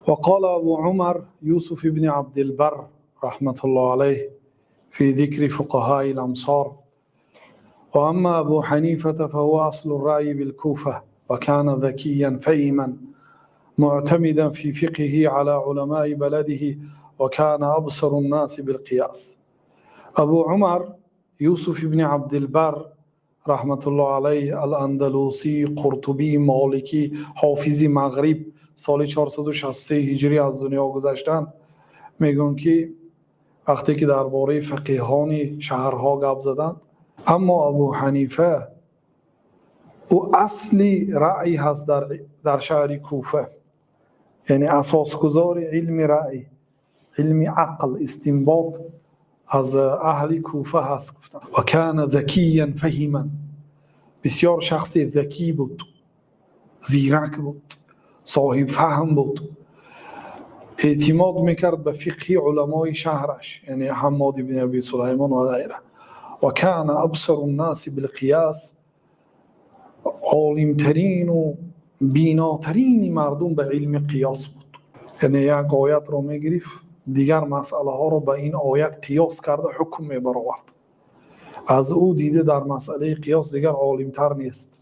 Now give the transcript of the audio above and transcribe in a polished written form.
وقال أبو عمر يوسف بن عبد البر رحمة الله عليه في ذكر فقهاء الأمصار: وأما أبو حنيفة فهو أصل الرأي بالكوفة، وكان ذكيا فهيما معتمدا في فقهه على علماء بلده، وكان أبصر الناس بالقياس. Абу Умар Юсуф ибн Абдилбар раҳматуллоҳ алайҳ Ал-Андалусӣ, Қуртубӣ, Моликӣ, ҳофизи Мағриб, соли 463 ҳиҷрӣ аз дунё гузаштанд, мегӯянд, ки вақте ки дар бораи фақеҳони шаҳрҳо гап заданд, аммо Абу Ҳанифа, ӯ асли раъй ҳаст дар шаҳри Куфа, яъне асосгузори илми раъй, илми ақл, истинбот аз аҳли Куфа ҳаст, гуфтанд. وكان ذكيا فهيما, бисёр шахси закӣ буд, зирак буд, соҳибфаҳм буд, эътимод мекард ба фиқҳи уламои шаҳраш, яъне Ҳаммод ибни Аби Сулаймон ва ғайра. وكان أبصر الناس بالقياس, олимтарину бинотарини мардум ба илми қиёс буд, яъне як оятро мегирифт, дигар масъалаҳоро ба ин оят қиёс карда ҳукм мебаровард. Аз ӯ дида дар масъалаи қиёс дигар олимтар нест.